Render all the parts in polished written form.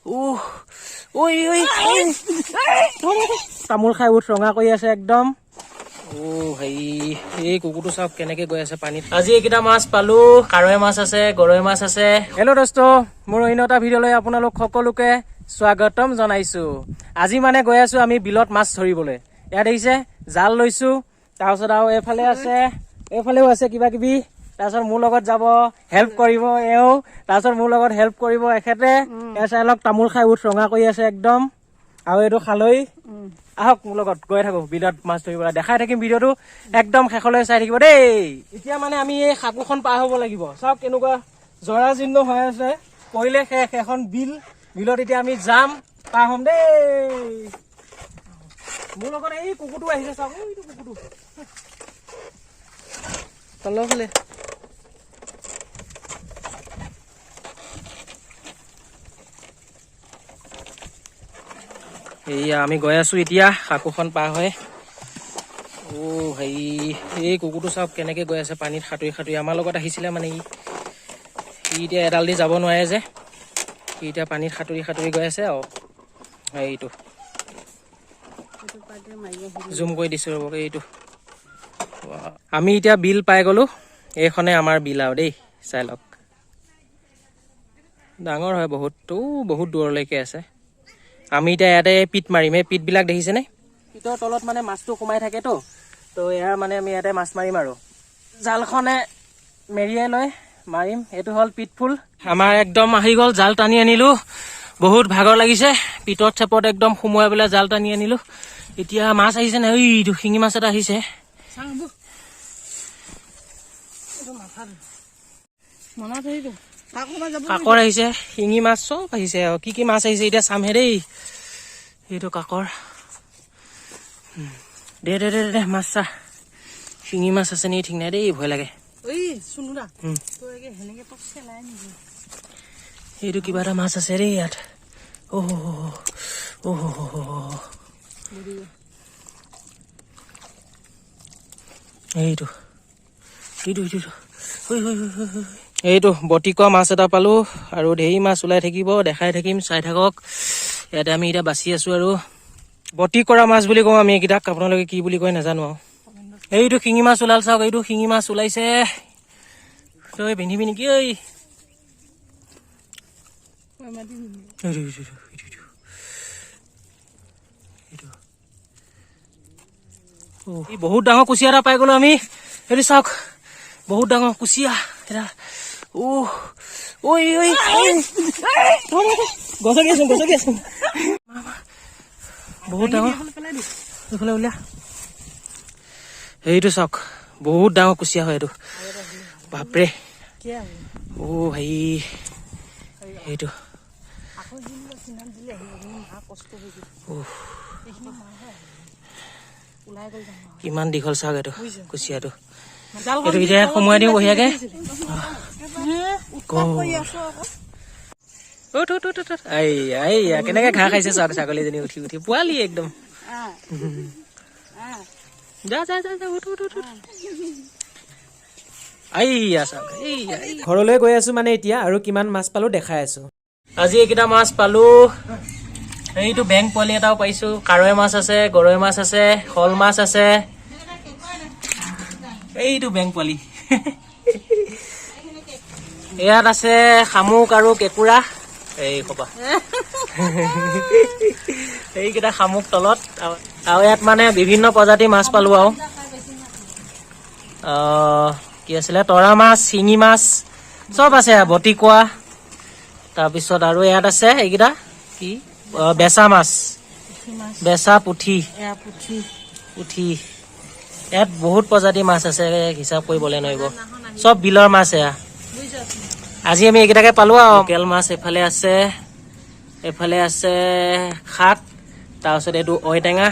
উহ ঐ ঐ, তামোল খাই উঠ ৰঙা কৰি আছে একদম। হেৰি, এই কুকুৰটো চাওক কেনেকে গৈ আছে পানীত। আজি এইকেইটা মাছ পালো, কাৱৈ মাছ আছে, গৰৈ মাছ আছে। হেল্ল' দোস্ত, মোৰ অন্য এটা ভিডিঅ'লৈ আপোনালোক সকলোকে স্বাগতম জনাইছো। আজি মানে গৈ আছো আমি বিলত মাছ ধৰিবলৈ। ইয়াত দেখিছে জাল লৈছো, তাৰপিছত আৰু এইফালে আছে, এইফালেও আছে কিবা কিবি। তাৰপিছত মোৰ লগত যাব, হেল্প কৰিব এওঁ, তাৰপিছত মোৰ লগত হেল্প কৰিব এখেতে। এয়া চাই লওক, তামোল খাই উঠ ৰঙা কৰি আছে একদম। আৰু এইটো খালৈ। আহক মোৰ লগত, গৈ থাকো বিলত মাছ ধৰিবলৈ, দেখাই থাকিম। ভিডিঅ'টো একদম শেষলৈ চাই থাকিব দেই। এতিয়া মানে আমি এই সাঁকোখন পাৰ হ'ব লাগিব। চাওক কেনেকুৱা জৰাজীৰ্ণ হৈ আছে, পৰিলে শেষ। এখন বিল, বিলত এতিয়া আমি যাম, পাৰ হ'ম দেই। মোৰ লগত এই কুকুৰটো আহিছে, চাওক এইটো কুকুৰটো। তলৰফালে। এইয়া আমি গৈ আছো এতিয়া সাঁকোখন পাৰ হৈ। হেৰি, এই কুকুৰটো চাওক কেনেকে গৈ আছে পানীত সাঁতুৰি সাঁতুৰি। আমাৰ লগত আহিছিলে মানে ই এতিয়া এডাল দি যাব নোৱাৰে যে, সি এতিয়া পানীত সাঁতুৰি সাঁতুৰি গৈ আছে। আৰু এইটো জুম কৰি দিছো ৰ'ব, এইটো আমি এতিয়া বিল পাই গ'লো। এইখনে আমাৰ বিল আৰু দেই, চাই লওক। ডাঙৰ হয় বহুত, বহুত দূৰলৈকে আছে। আমি এতিয়া ইয়াতে পিট মাৰিম। এই পিটবিলাক দেখিছেনে? পিটৰ তলত মানে মাছটো সোমাই থাকেতো, তো ইয়াৰ মানে আমি ইয়াতে মাছ মাৰিম আৰু জালখনে মেৰিয়াই লৈ মাৰিম। এইটো হ'ল পিটফুল। আমাৰ একদম আহি গ'ল, জাল টানি আনিলো। বহুত ভাগৰ লাগিছে, পিটত চেপত একদম সোমোৱাই পেলাই জাল টানি আনিলো। এতিয়া মাছ আহিছে নাই? এইটো শিঙি মাছ এটা আহিছে। কাকৰ আহিছে, শিঙি মাছ চব আহিছে। আৰু কি কি মাছ আহিছে এতিয়া চামহে দেই। এইটো কাকৰ। দে দে দে দে, মাছ চা। শিঙি মাছ আছে নেকি ঠিক নাই দেই, ভয় লাগে। এইটো কিবা এটা মাছ আছে দেই ইয়াত। অ' অ', এইটো এইটো এইটো এইটো বটিকোৱা মাছ এটা পালো। আৰু ঢেৰ মাছ ওলাই থাকিব, দেখাই থাকিম, চাই থাকক। ইয়াতে আমি এতিয়া বাচি আছো। আৰু বটি কৰা মাছ বুলি কওঁ আমি এইকেইটাক, আপোনালোকে কি বুলি কয় নাজানো। আৰু এইটো শিঙি মাছ ওলাল, চাওক এইটো শিঙি মাছ ওলাইছে। তই পিন্ধিবি নেকি ঐ? বহুত ডাঙৰ কুচিয়া এটা পাই গলো আমি। এইটো চাওক, বহুত ডাঙৰ কুচিয়া এটা। ঐ ঐ, গছকি আছো, গছকি আছো। বহুত ডাঙৰ, এইফালে উলিয়া। এইটো চাওক, বহুত ডাঙৰ কুচিয়া হয় এইটো। বাপৰে। হেৰি, এইটো কিমান দীঘল চাওক এইটো কুচিয়াটো। এইটো এতিয়া সোমোৱাই দিওঁ বঢ়িয়াকে। এইয়া কেনেকে ঘাঁহ খাইছে চাওক ছাগলীজনী, উঠি উঠি পোৱালি একদম। যা যা যা যা, উঠ উঠ উঠ। এইয়া চাওক, এইয়া ঘৰলৈ গৈ আছো মানে এতিয়া। আৰু কিমান মাছ পালো দেখাই আছো। আজি এইকেইটা মাছ পালো। এইটো বেং পোৱালি এটাও পাইছো। কাৱৈ মাছ আছে, গৰৈ মাছ আছে, শ'ল মাছ আছে। এইটো বেং পোৱালি। ইয়াত আছে শামুক আৰু কেঁকুৰা। এই খোপা, এইকেইটা শামুক তলত। আৰু ইয়াত মানে বিভিন্ন প্ৰজাতিৰ মাছ পালো। আৰু কি আছিলে, তৰা মাছ, শিঙি মাছ চব আছে, বটিকোৱা। তাৰপিছত আৰু ইয়াত আছে এইকেইটা কি, বেচা মাছ, বেচা পুঠি, পুঠি। ইয়াত বহুত প্ৰজাতিৰ মাছ আছে, হিচাপ কৰিবলৈ নোৱাৰিব। চব বিলৰ মাছ এয়া। আজি আমি এইকেইটাকে পালো। আৰু লোকেল মাছ এইফালে আছে, এইফালে আছে শাক, তাৰপিছত এইটো ঐটেঙা,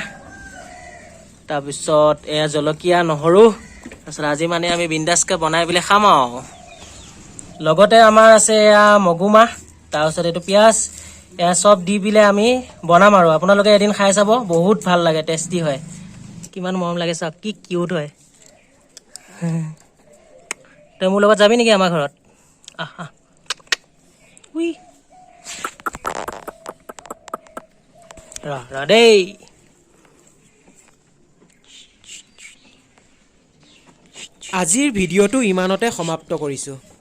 তাৰপিছত এয়া জলকীয়া, নহৰু। তাৰপিছত আজি মানে আমি বিন্দাছকে বনাই পেলাই খাম। আৰু লগতে আমাৰ আছে এয়া মগুমাহ, তাৰপিছত এইটো পিঁয়াজ। এয়া চব দি পেলাই আমি বনাম। আৰু আপোনালোকে এদিন খাই চাব, বহুত ভাল লাগে, টেষ্টি হয়। কিমান মৰম লাগে চাওক, কি কিউট হয়। তই মোৰ লগত যাবি নেকি আমাৰ ঘৰত? আহ আহ, উই। ৰ ৰ দেই। আজিৰ ভিডিঅ'টো ইমানতে সমাপ্ত কৰিছোঁ।